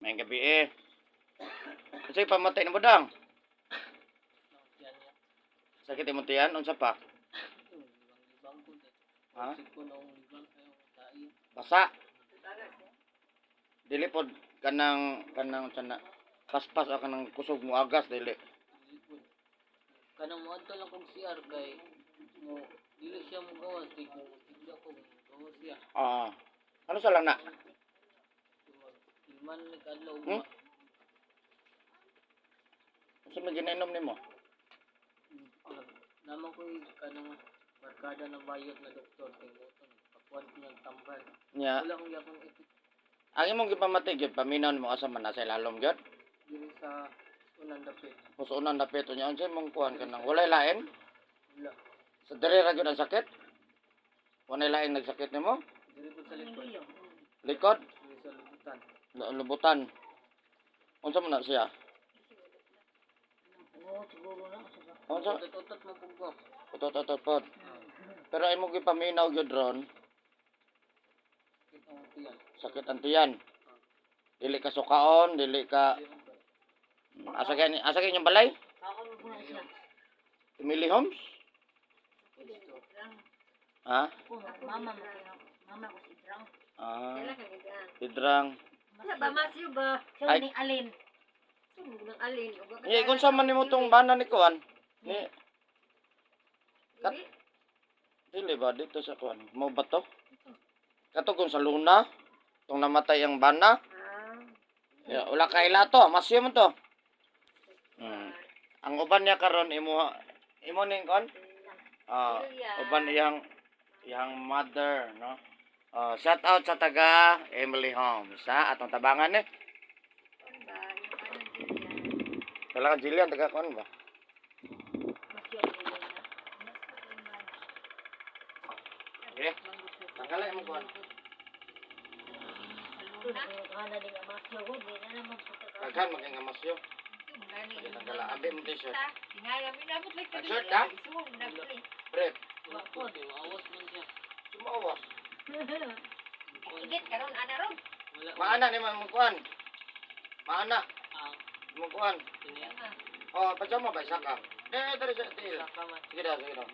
May gabi eh. Kasi pamatay na budang. Yan niya. Sakit imong tiyan, unsa pa? Libang ko. Ha? Siko na akong libang. Ayaw ko tayo. Basa. Dili pod kanang kanang sana paspas o kanang kusog mo agas dili. Lipod. Kanang mo adto lang kong CR kay mo dili siya mo gawas kay mo tigla ko mo gawas siya. Ah. Ano sa lang na? Iman ni kadlaw Hmm? Unsa may ginainom nimo? Naman ko kanang barkada na bayot na doktor kay mo to nagpakuan ko ng tambal. Nya. Wala kong yapon ipit Ang imong gipamatay gyud paminaw nimo asa man nasa ilalom gyud. diri sa unang dapit. Pusonan dapit unya unsa imong kuan kanang walay lain? Wala. Sa diri ra gyud ang sakit? Walay lain nagsakit nimo? Diri ko sa likod. Likod? Diri sa lubutan. Lubutan. Unsa man na siya? Oo, siguro na. Unsa? Utot-utot mo pug ko. Utot-utot pod. Pero imong gipaminaw gyud ron, Kita mo tiyan. sakit ang tiyan. Dili ka sukaon, dili ka asa kay asa kay inyong balay? Kaon mo na siya. Emily Homes? Ha? Ako, mama mo. Mama ko si Drang. Ah, Kailan ka ganyan? Idrang. Wala ba masyo ba? Siya Ay. ni Alin. Sumug ng alin. Ug Iya, kung sa man nimo tong bana ni kuan? Ni Kat dili ba dito sa kuan? Mo ba to? Kato kung sa Luna, tong namatay ang bana. Ah. Ya, wala kaila to, masyo man to. Ang uban niya karon imo imo ning kuan? Ah, uban iyang iyang mother, no? Ah, shout out sa taga Emily Homes, ha? Atong tabangan eh. Ba, yung ano Jillian. Wala ka Jillian, taga kuan ba? Masyo ang ulo na. Okay. Tanggalay mo kuan. Kana din ang masyo ko. Di na naman po ka. Daghan maging nga masyo. Gani. Sige, tanggala. Abi mo t-shirt. Tingala minabot like Ang shirt, ha? Sumug na pre. Pre, Wa ko di maawas man siya. sumawas. Igit karon ana ron. Wala. Maana ni man mo kuan. Maana Ang mo kuan. kini Oh, pajama ba isa ka? Eh, dali sa tiil. saka man. Sige daw, sige daw.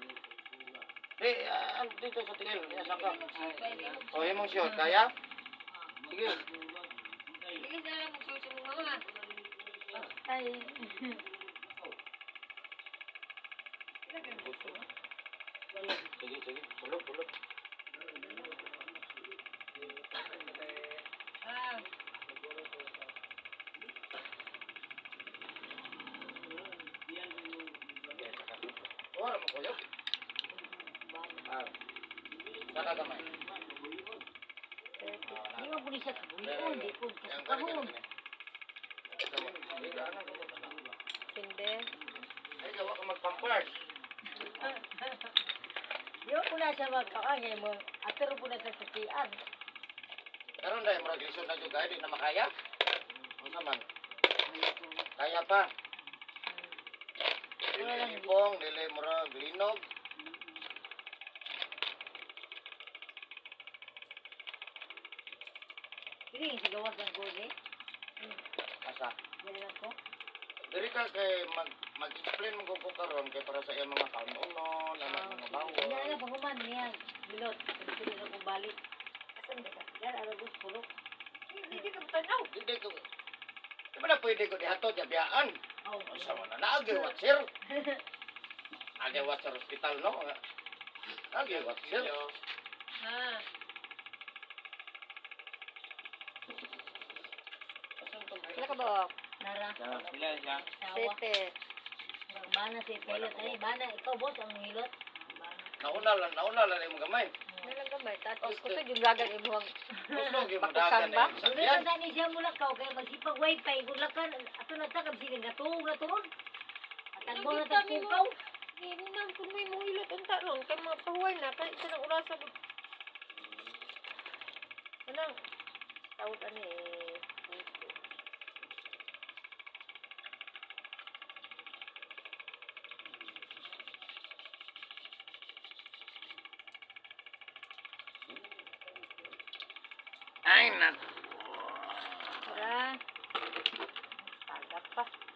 Eh, ah, dito sa tiil, isa ka. Oh, imong shirt kaya? Sige. Dili na lang magsuot mo mama. Ay. Sige, sige. Tulog, tulog. Ah. Ora mo kuyo. Ah. Saka gamay. Di mo po siya kabuyon. Di po Yang kasukahon. Sinde. Ay, gawa ka magpampers. Di mo po na siya magkakaya mo. Atero po na siya sa CR. Karon dahil murag lisod na jud kay di na makaya. Unsa man? Kaya pa. Dili ipong, dili murag linog. Dili sa gawas ng gole. Asa? Dili lang ko. Diri ka kay mag mag-explain mo ko karon kay para sa iyang mga kaunon, anak mga Hindi bawon. na lang paghuman niya. Bilot. Dili na kong balik. Asan ba ka? Yan, aragos pulok. Hindi ka tanaw. Dili ko. Di ba na pwede ko dihatod ya biyaan? Oh. Unsa man na naagay watcher. Agay watcher hospital no. Agay watcher. Ha. Sila ka ba? Nara. Sila siya. Sawa. Sete. Bana si Pilot. Ay, bana. Ikaw, boss, ang hilot. Bana. Nauna lang imong gamay. Nalang gamay. Tapos kusog yung dagan imuhang Kusog yung Bakusan dagan ba? na imong Dili sakyan. na ni siya mula kaw kay magsipag wifi gulakan ato na ta kabsige nga tuog na tuon. At mo na ta pukaw. Nang kung may mong hilot unta ron kay mga pahuway na kay isa ng orasa gud. Anang tawag ani eh. Ay, nak.